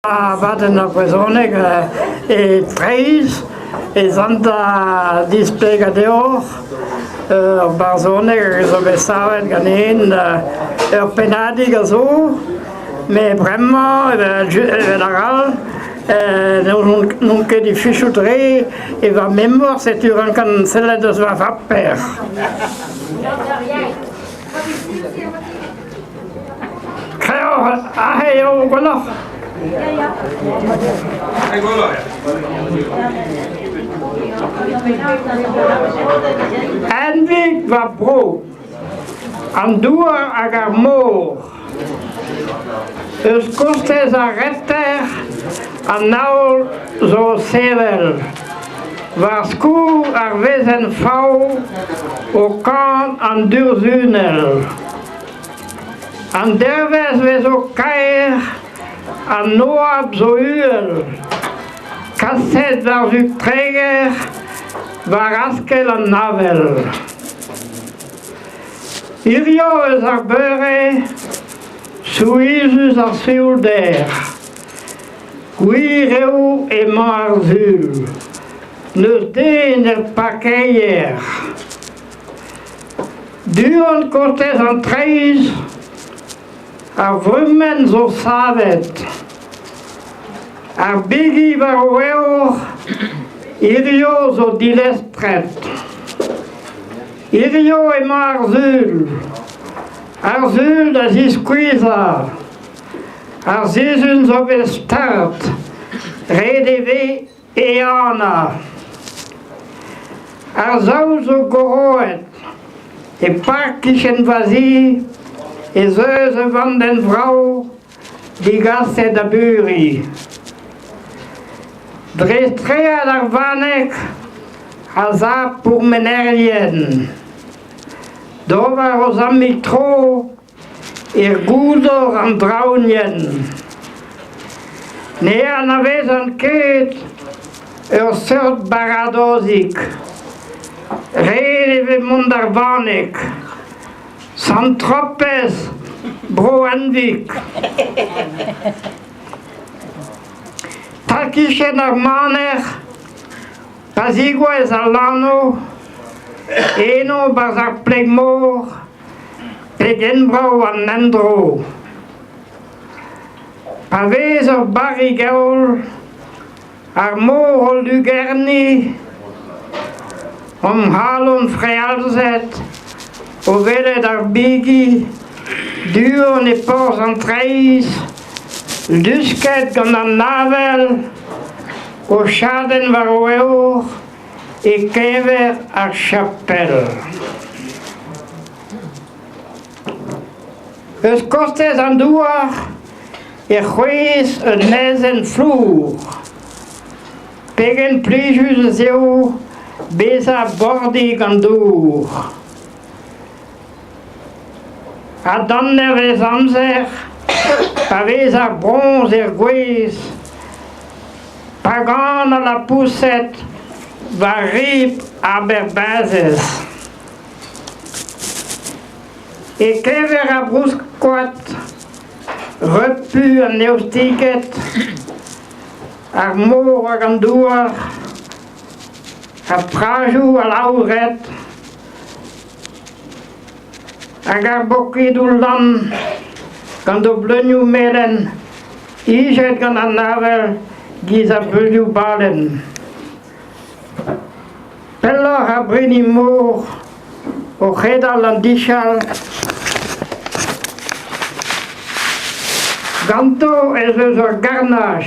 Abadenn ar brezhoneg e Breizh ez an da displegañ deoc'h ur barzhoneg hag a zo bet savet ganin ur pennadig a zo met bremañ evel ar all n'on ket ifichout re e va memor setu rankan sellet eus va faper. Kreoc'h aze eo gwelloc'h. Anvig va bro, an douar hag ar mor. Eus kostez ar reter, an heol zo o sevel. War skourr ar wezenn fav o kan an durzhunell. An dervezh 'vezo kaer, an oabl zo uhel. Kaset war-zu Treger, war askell an avel. Hiziv eus ar beure, souezhus ar sioulder. Gwir eo emañ ar Sul. N'eus den er parkeier. Du-hont kostez an traezh, ar vrumenn zo savet. Ar bigi war o eor hiziv zo dilestret. Hiziv emañ ar Sul. Ar Sul da ziskuizhañ. Ar sizhun zo bet start. Ret e vez ehanañ. Ar saout zo goroet. E park kichen va zi ez eus ur vandenn vrav digaset da beuriñ. Dre straed ar vaneg a za pourmenerien. D'ober o zammig tro Er goudor an draoñienn. Ne anavezan ket ur seurt baradozig. Ret e vez mont d'ar vaneg. Sant-Tropez, Bro-Henvig. Tal-kichen ar maner Pa zigouez al lanv, eno 'barzh ar pleg-mor, pegen brav an endro. Pa vez ur barrig-heol, ar mor o lugerniñ, hon c'halon frealzet o welet ar bigi du-hont e porzh an traezh, lusket gant an avel. O chadenn war o eor e-keñver ar chapel. Eus kostez an douar e c'hwezh un aezhenn flour. Pegen plijus ez eo bezañ bordig an dour. Ha d'an nevez-amzer, pa vez ar broñs er gwez, pa gan al lapoused war ribl Aberbiñsez. E-keñver ar brouskoad, repu an eostiged, ar mor hag an douar, ar prajoù alaouret, Hag ar bokedoù lann gant o bleunioù melen hijet gant an avel 'giz ar beulioù balen. Pelloc'h ar brini-mor o c'hedal an dichal Ganto ez eus ur garnaj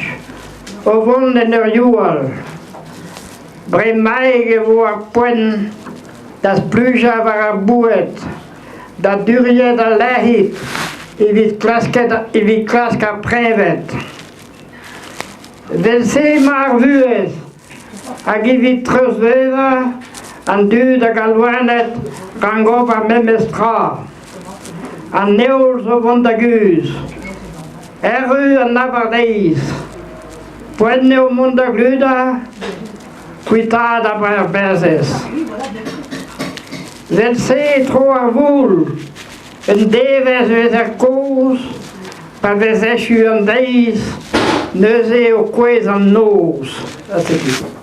o vont en ur youal. Bremaik e vo ar poent da splujañ war ar boued, da duriet al lec'hid evit klask ar preñved. Evel-se emañ ar vuhez hag evit treuzvevañ an dud hag al loened rank ober memes tra. An heol zo vont da guzh. Erru an abardaez. Poent eo mont da gludañ Kuitaat ar berzhez. Evel-se e tro ar voul. Un devezh e vezer kozh pa vez echu an deiz. Neuze eo kouezh an noz ha setu.